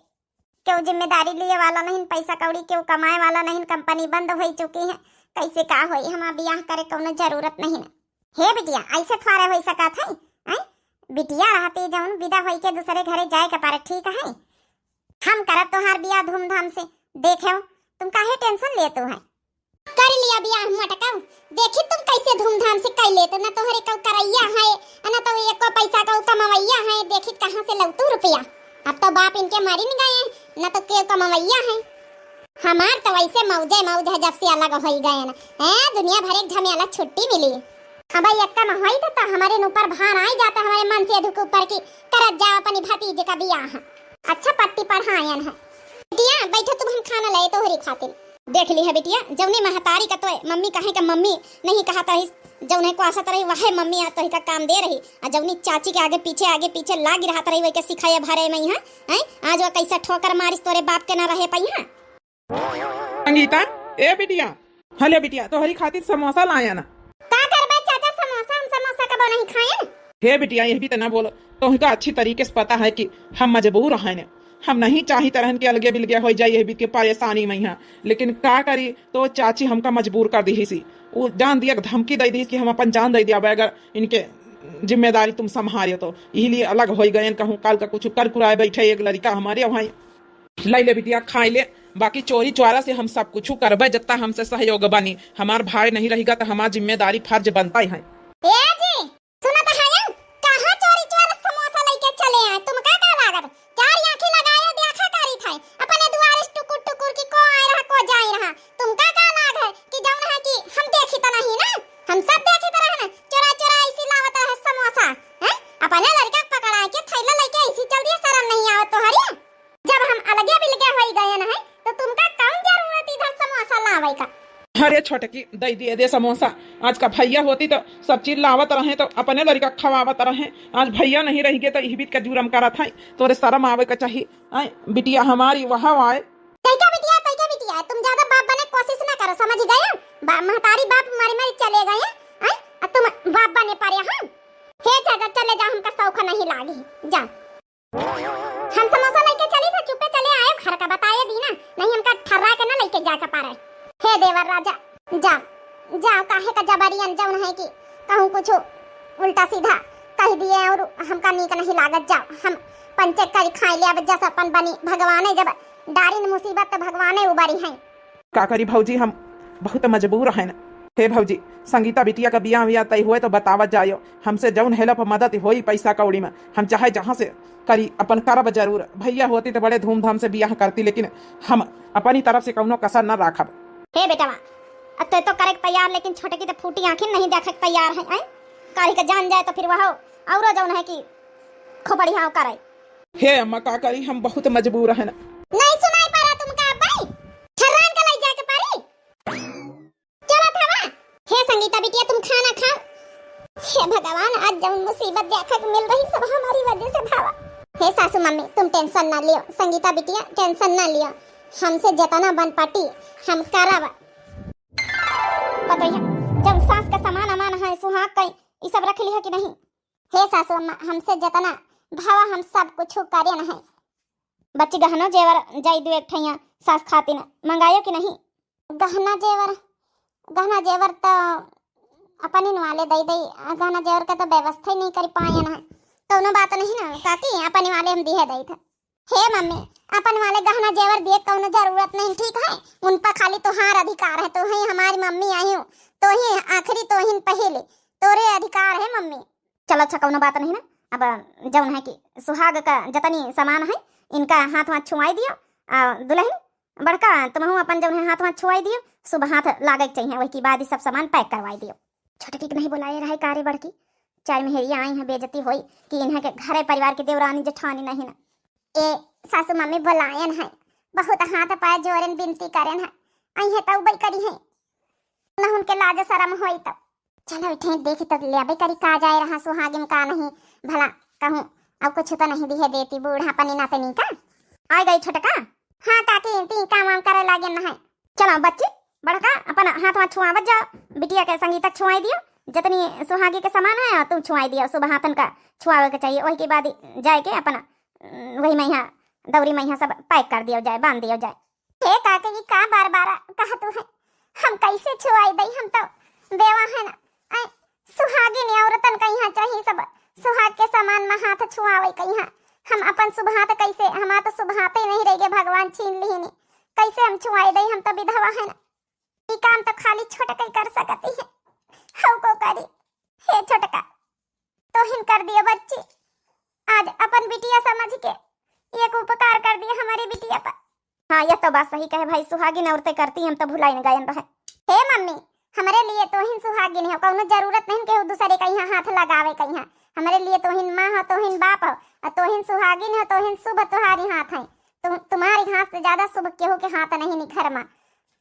केहू जिम्मेदारी लिए वाला नहीं, पैसा कौड़ी केहू कमाए वाला नहीं, कंपनी बंद होइ चुकी है, कैसे का होई? हमार बियाह करे कौनो जरूरत नहीं ना। हे बिटिया, ऐसे थोड़े होइ सकत है, हैं? बिटिया रहती जौन विदा होई के दूसरे घरे जाए के पारे, ठीक है? हम करब तोहार बियाह धूमधाम से, देखेव, तुम काहे tension लेतू है? कर लिया बियाह मटकव, देखी तुम कैसे धूमधाम से कर लेतू, न तोहरे कौ करैया है, न तो एको पैसा कौ कमवैया है, देखी कहाँ से लौतू रुपया। अब तो बाप इनके मरिन गए, न तो केव कमवैया है। हमार तो वैसे मौजे मौज है, जब से अलग होइ गए ना, ए, दुनिया भर एक झमेला छुट्टी मिली। अब यक्का में होई तो, तो हमारे ऊपर भार आई जाता, हमारे मन से दुख ऊपर की करत जाओ अपनी भतीजे का बियाह। अच्छा पट्टी पढ़ायन है। बिटिया बैठो, तुम हम खाना लाए तोहरी खातिर। देख ली है बिटिया, जौने महतारी का तो मम्मी कहे का मम्मी नहीं कहत रही, जौने को आसत रही वह मम्मी आज तोही का काम दे रही, आ जौनी चाची के आगे पीछे आगे पीछे लागी रहत रही वही के सिखाए भरे में यहाँ, हैं? आज वह कैसा ठोकर मारिस तोरे बाप के ना रहे पइहाँ। संगीता, ए बिटिया, हले बिटिया, तोहरी खातिर समोसा लाया ना। का करबे चाचा, समोसा, हम समोसा कबो नहीं खाएन। हे बिटिया, यह भी तो ना बोलो, तोहका अच्छी तरीके से पता है कि हम मजबूर हैं, हम नहीं चाहित रहन कि अलगे बिलगे होइ जाए यह बीत के परेशानी में यहाँ, लेकिन का करी, तो चाची हमका मजबूर कर दिहिसी। वो जान दिया, धमकी दे दिहिस कि हम अपन जान दे दिया अगर इनके जिम्मेदारी तुम संभारियो तो, यही लिए अलग होइ गए। कहूँ काल का कुछ कर कुराए बैठे एक लड़का हमारे वहाँ। लै ले बिटिया, खाइ ले, बाकी चोरी चोरा से हम सब कुछ करबे, जत्ता हमसे सहयोग बनी। हमार भाई नहीं रहेगा तो हमार जिम्मेदारी फर्ज बनता ही है। ए जी, सुनत हयन, कहाँ चोरी चोरा समोसा लइके चले आए? तुमका का लागत? चार आँखी लगाए देखा करी थे, अपने दुआरे से टुकुर टुकुर की को आए रहा, को जाए रहा। तुमका का लाग है कि जौन है कि हम देखी तो नहीं ना, हम सब देखी तो रहे ना, चोरा चोरा ऐसी लावत रहे समोसा, हैं? अपने लड़का पकड़ा के थैला लइके ऐसी चल दिए, शर्म नहीं आवत तोहरी? जब हम अलगे बिलगे होई गए न है, तो तुमका कौन जरूरत इधर समोसा लावे का? अरे छोटकी, दे दिए दे समोसा। आज का भैया होती तो सब चीज लावत रहे, तो अपने लड़का खवावत रहे। आज भैया नहीं रह गए तो यही बीत का जुरम करत है। तोरे शर्म आवे का चाहिए। आए, बिटिया हमारी वहाँ आए। तैका बिटिया, तैका बिटिया, तुम ज्यादा बाप बने कोशिश ना करो, समझ गए? बा-, महतारी बाप मरी मरी चले गए, आए, अब तुम बाप बने पारे हो। हे चाचा, चले जाओ, हमका शौक नहीं लागी, जा। हम समोसा लइके चली था, चुपे चले आए घर का, बताए दी ना, नहीं हमका ठर्रा के ना लइके जाके पारे। हे देवर राजा, जा, जा, काहे का जबरियन जौन है कि कहूँ कुछ उल्टा सीधा कह दिए और हमका नीक नहीं लागत। जाओ, हम पंचे करी खाई ले, अब जस अपन बनी, भगवाने जब डारिन मुसीबत तो भगवाने उबरी हैं। का करी भौजी, हम बहुत मजबूर हैं। हे भौजी, संगीता बिटिया का बियाह वियाह तय हुए तो बतावत जायो, हमसे जौन help मदद होई पैसा कौड़ी में, हम चाहे जहाँ से करी, अपन करब जरूर। भैया होती तो बड़े धूमधाम से बियाह करती, लेकिन हम अपनी तरफ से कौनो कसर न राखब। हे बेटवा, अब तो, तो करे के तैयार, लेकिन छोटकी तो फूटी आँखिन नहीं देखे के तैयार है, हैं? काल्हि के जान जाए तो फिर वह औरो जौन है कि खोपड़ी हाँव करे। हे अम्मा, का करी, हम बहुत मजबूर हैं। नहीं सुनाई पड़ा तुमका अब्बई? ठर्रान के लई जाए के पड़ी। चलत हवा। हे संगीता बिटिया, तुम खाना खाओ। हे भगवान, आज जौन मुसीबत देखे के मिल रही, सब हमारी वजह से भावा। हे सासू मम्मी, तुम tension ना लियो। संगीता बिटिया, tension ना लियो। हमसे जितना बन पाटी, हम करब। पतोहिया, जौन सास का सामान अमान है, सुहाग कई, ई सब रख लिहा कि नहीं? हे सासू अम्मा, हमसे जितना भावा, हम सब कुछ करेन है। बच्ची, गहनो जेवर जाई दू एक ठैया सास खातिन मंगायो कि नहीं? गहना जेवर, गहना जेवर तो अपनिन वाले दई दई, गहना जेवर के तो व्यवस्था ही नहीं करी पायन है। कौनो बात नहीं ना काकी, अपने वाले हम दिहे दई थे। हे मम्मी, अपन वाले गहना जेवर दिए कौनो जरूरत नहीं, ठीक है? उन पर खाली तुहार अधिकार है, तू ही हमारी मम्मी आई हो, तू ही आखिरी, तू ही पहले, तोरे अधिकार है मम्मी। चलो अच्छा, कौनो बात नहीं ना, अब जौन है कि सुहाग का जतनी सामान है, इनका हाथ वाथ छुआई दियो। आ दुल्हन बड़का, तुमहू अपन जौन है हाथ वाथ छुआई दियो, शुभ हाथ लागे के चाहिए, वही के बाद ही सब सामान पैक करवाई दियो। छोटकी के नहीं बुलाए रहे का रे बड़की? चार मेहरिया आई हैं, बेइज्जती होई कि इन्हें के घरे परिवार के देवरानी जेठानी नहीं ना। ए सासू मम्मी बुलायन है, बहुत हाथ पाए जोरन बिनती करन है, आई है तउ बई करी है, ना उनके लाज शरम होई तउ। चलो इठे देख तो लेबे करी का जाए रहा सुहागिन का नहीं, भला कहूँ अब कुछ तो नहीं दिहे देती बूढ़ा पनी नातनी का। आ गई छोटका। हाँ काकी, ती काम वाम करे लागे न है। चलो बच्ची, बड़का अपन हाथ वाथ छुआवत जाओ, बिटिया के संगीता के छुआई दियो, जितनी सुहागी के सामान है तू छुआई दियो, शुभ हाथन का छुआवे के चाहिए, वही के बाद जाए के अपन, उम, वही में यहाँ दौरी में यहाँ सब पैक कर दियो जाए, बांध दियो जाए। हे काकी, ई का बार बार कहा तू है, हम कैसे छुआई दई, हम तो बेवा है ना। ऐ सुहागिन औरतन का यहाँ चाहिए सब सुहाग के सामान में हाथ छुआवे का यहाँ। हम अपन शुभ हाथ कैसे, हमार तो शुभ हाथे नहीं रह गए, भगवान छीन लिहिनी, कैसे हम छुआई दई, हम तो विधवा है ना। ई काम तो खाली छोटका ही कर सकती है, हऊ को करी। हे छोटका, तोहिन कर दियो बच्ची, आज अपन बिटिया समझ के एक उपकार कर दिया हमारी बिटिया पर। हाँ, यह तो बात सही कहे भाई, सुहागिन औरतें करती, हम तो भुलाई न गयन रहे। हे मम्मी, हमरे लिए तोहिन सुहागिन है, कौनो जरूरत नहीं केहू दूसरे का यहाँ हाथ लगावे का यहाँ। हमरे लिए तोहिन माँ हो, तोहिन बाप हो, और तोहिन सुहागिन हो, तोहिन शुभ तुम्हारी हाथ है। तुम, तुम्हारे हाथ से ज्यादा शुभ केहू के हाथ नहीं निखरमा।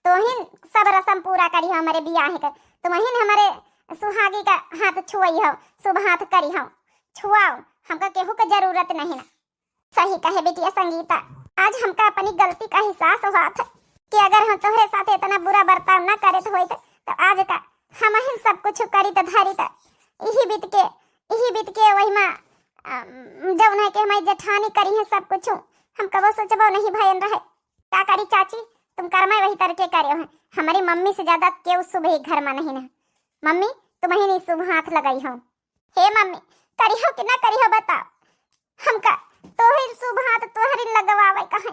तोहिन सब रसम पूरा करिहो हमरे बियाह के, तुमहिन हमरे सुहागी का हाथ छुअइहो, शुभ हाथ करिहो, छुआओ, हमका केहू के जरूरत नहीं ना। सही कहे बिटिया संगीता, आज हमका अपनी गलती का एहसास होत है कि अगर हम तोहरे साथ इतना बुरा बर्ताव ना करत होइत तो आज का हमहिन सब कुछ करित धरित। इही बीत के, इही बीत के वही माँ, अम, जौन है कि हमारी जेठानी करी है सब कुछ, हम कबो सोचबो नहीं भयन रहे। का करी चाची, तुम कर्मा वही तरके करे हो। हमारी मम्मी से ज्यादा केहू शुभ ही घर में नहीं ना। मम्मी, तुमहिन ही शुभ हाथ लगाई हो। हे मम्मी, करी हो कि ना करी हो बताओ। हमका तोहिन शुभ हाथ तोहरिन लगवावे का है,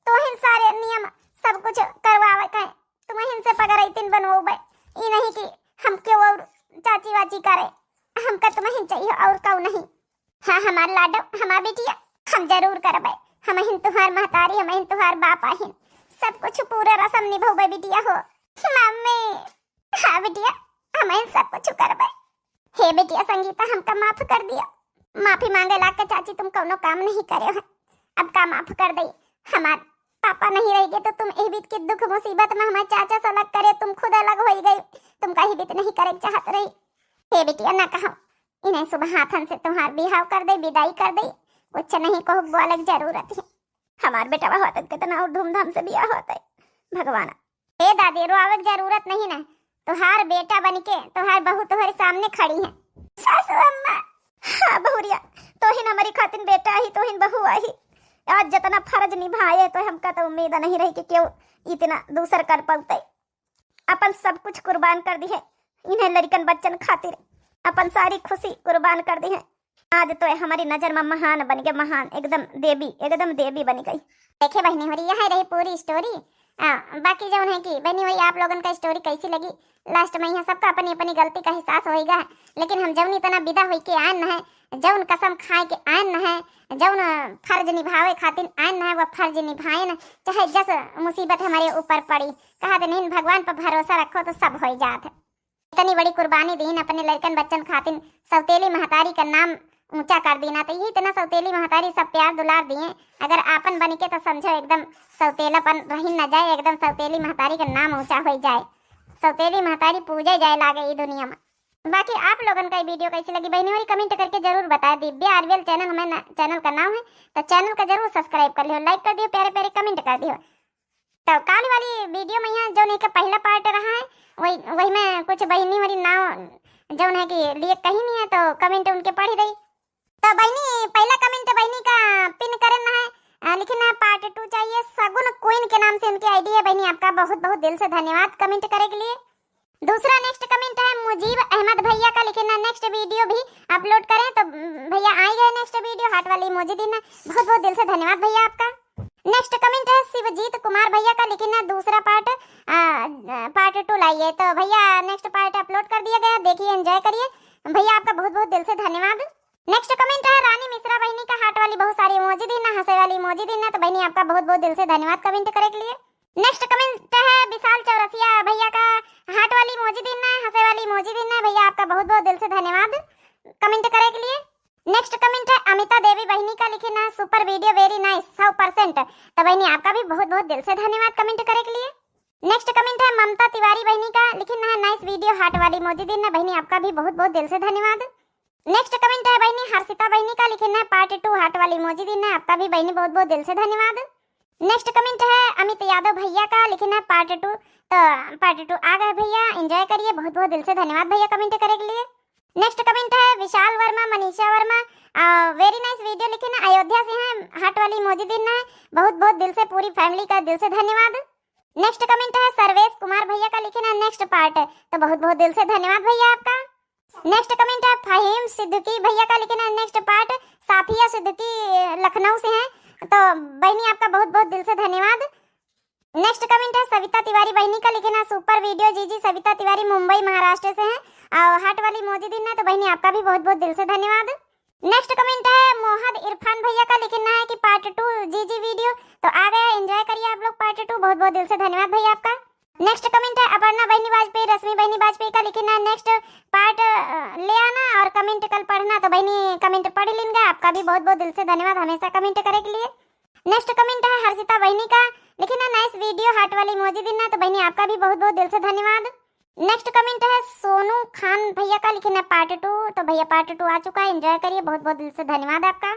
तोहिन सारे नियम सब कुछ करवावे का है, तुमहिन से पगरैतिन बनवोबे। ई नहीं कि हम केहू और चाची वाची करे, हमका तुमहिन चाहिए और कऊ नहीं। हाँ हमार लाडो, हमार बिटिया, हम जरूर करबे। हमहिन तुहार महतारी, हमहिन तुहार बाप आहिन, सब कुछ पूरा रसम निभौबे बिटिया हो। मम्मी। हाँ बिटिया, हमहिन सब कुछ करबे। हे बिटिया संगीता, हमका माफ कर दिया। माफी मांगे लाग के चाची तुम कौनो काम नहीं करे हो, अब का माफ कर दई। हमार पापा नहीं रह गए तो तुम एह बीत के दुख मुसीबत में हमार चाचा से अलग करे, तुम खुद अलग हो गई, तुम कहीं बीत नहीं करे चाहत रही। हे बिटिया ना कहो, इन्हें शुभ हाथन से तुम्हार बिहाव कर दे, विदाई कर दे, कुछ नहीं कहो बोले के जरूरत है। हमार बेटवा होत कितना और धूमधाम से बियाह होत है भगवान। ए दादी, रोआवे के जरूरत नहीं ना, तोहार बेटा बन के तोहार बहू तोहरे सामने खड़ी है। सासू अम्मा। हाँ बहुरिया, तोहिन हमारी खातिन बेटा ही, तोहिन बहू आही। आज जितना फर्ज निभाए तो हमका तो उम्मीद नहीं रही कि केहू इतना दूसर कर पौते। अपन सब कुछ कुर्बान कर दिहे इन्हें लड़कन बच्चन खातिर, अपन सारी खुशी कुर्बान कर दिहे। आज तो हमारी नजर में महान बन गए, महान, एकदम देवी, एकदम देवी बन गई। देखे बहनी होरी, यह रही पूरी स्टोरी। आ, बाकी जौन है कि बहनी होरी, आप लोगन का स्टोरी कैसी लगी, लास्ट में यहाँ सबका अपनी अपनी गलती का एहसास होइगा, लेकिन हम जौन इतना विदा होई के आयन न है, जौन कसम खाए के आयन न है, जौन फर्ज निभावे खातिर आयन न है, वह फर्ज निभाए न, चाहे जस मुसीबत हमारे ऊपर पड़ी। कहा दिन भगवान पर भरोसा रखो तो सब हो जात है। इतनी बड़ी कुर्बानी दीन अपने लड़कन बच्चन खातिन, सौतेली महतारी का नाम ऊंचा कर दीना। तो ये इतना सौतेली महतारी सब प्यार दुलार दिए, अगर आपन बन के तो समझो एकदम सौतेलापन रही न जाए, एकदम सौतेली महतारी का नाम ऊंचा हो जाए, सौतेली महतारी पूजे जाए लागे ई दुनिया में। बाकी आप लोगन का ये वीडियो कैसी लगी बहनी होरी, कमेंट करके जरूर बताए। दिव्या आरबीएल चैनल हमें न-, चैनल का नाम है, तो चैनल का जरूर सब्सक्राइब कर लियो, लाइक कर दियो, प्यारे प्यारे कमेंट कर दियो। तो काल वाली वीडियो में यहाँ जौन एक पहला पार्ट रहा है, वही, वही में कुछ बहनी होरी नाव जौन है कि लिए कहीं नहीं है, तो कमेंट उनके पढ़ी रही। तो बहनी, पहला कमेंट बहनी का पिन करना है, अ, लिखना है पार्ट टू चाहिए, सगुन क्वीन के नाम से उनकी आईडी है। बहनी, आपका बहुत बहुत दिल से धन्यवाद कमेंट करे के लिए। दूसरा नेक्स्ट कमेंट है मुजीब अहमद भैया का, लिखना नेक्स्ट वीडियो भी अपलोड करें। तो, उम, भैया आ गए नेक्स्ट वीडियो, हार्ट वाली इमोजी देना। बहुत बहुत दिल से धन्यवाद भैया आपका। नेक्स्ट कमेंट है शिवजीत कुमार भैया का, लिखना दूसरा पार्ट, आ, पार्ट टू लाइए। तो भैया नेक्स्ट पार्ट अपलोड कर दिया गया, देखिए एंजॉय करिए। भैया आपका बहुत बहुत दिल से धन्यवाद। नेक्स्ट कमेंट है रानी मिश्रा बहिनी का, हार्ट वाली बहुत सारी इमोजी दीना, हंसे वाली इमोजी दीना। तो बहिनी, आपका बहुत बहुत दिल से धन्यवाद कमेंट करे के लिए। नेक्स्ट कमेंट है विशाल चौरसिया भैया का, हार्ट वाली इमोजी दीना, हंसे वाली इमोजी दीना। भैया, आपका बहुत बहुत दिल से धन्यवाद कमेंट करे के लिए। नेक्स्ट कमेंट है अमिता देवी बहिनी का, लिखिन है सुपर वीडियो, वेरी नाइस, सौ परसेंट। तो बहिनी, आपका भी बहुत बहुत दिल से धन्यवाद कमेंट करे के लिए। नेक्स्ट कमेंट है ममता तिवारी बहिनी का, लिखिन है नाइस वीडियो, हार्ट वाली इमोजी दीना। बहिनी, आपका भी बहुत बहुत दिल से धन्यवाद। नेक्स्ट कमेंट है बहिनी हर्षिता बहिनी का, लिखिन है पार्ट टू, हार्ट वाली इमोजी दीना। आपका भी बहिनी बहुत बहुत दिल से धन्यवाद। नेक्स्ट कमेंट है अमित यादव भैया का, लिखिन है पार्ट टू। तो पार्ट टू आ गए भैया, एंजॉय करिए। बहुत बहुत दिल से धन्यवाद भैया कमेंट करे के लिए। नेक्स्ट कमेंट है विशाल वर्मा, मनीषा वर्मा, वेरी नाइस वीडियो, लिखिन है अयोध्या से हैं, हार्ट वाली इमोजी दीना है। बहुत बहुत दिल से पूरी फैमिली का दिल से धन्यवाद। नेक्स्ट कमेंट है सर्वेश कुमार भैया का, लिखिन है नेक्स्ट पार्ट। तो बहुत बहुत दिल से धन्यवाद भैया आपका। नेक्स्ट कमेंट है फहीम सिद्दीकी भैया का, लिखिन है नेक्स्ट पार्ट। साफिया सिद्दीकी लखनऊ से हैं। तो बहिनी, आपका बहुत बहुत दिल से धन्यवाद। नेक्स्ट कमेंट है सविता तिवारी बहिनी का, लिखिन है सुपर वीडियो जीजी। सविता तिवारी मुंबई महाराष्ट्र से हैं और हार्ट वाली इमोजी दीना है। तो बहिनी, आपका भी बहुत बहुत दिल से धन्यवाद। नेक्स्ट कमेंट है मोहद इरफान भैया का, लिखिन है कि पार्ट टू जीजी वीडियो। तो आ गया, एंजॉय करिए आप लोग पार्ट टू। बहुत बहुत दिल से धन्यवाद भैया आपका। नेक्स्ट कमेंट है अपर्णा बहिनी वाजपेयी, रश्मि बहिनी वाजपेयी का, लिखिन है नेक्स्ट पार्ट ले आना और कमेंट कल पढ़ना। तो बहिनी, कमेंट पढ़ लीन गए, आपका भी बहुत बहुत दिल से धन्यवाद हमेशा कमेंट करे के लिए। नेक्स्ट कमेंट है हर्षिता बहिनी का, लिखिन है नाइस वीडियो, हार्ट वाली इमोजी दीना। तो बहिनी, आपका भी बहुत बहुत दिल से धन्यवाद। नेक्स्ट कमेंट है सोनू खान भैया का, लिखिन है पार्ट टू। तो भैया, पार्ट टू आ चुका है, एंजॉय करिए। बहुत बहुत दिल से धन्यवाद आपका।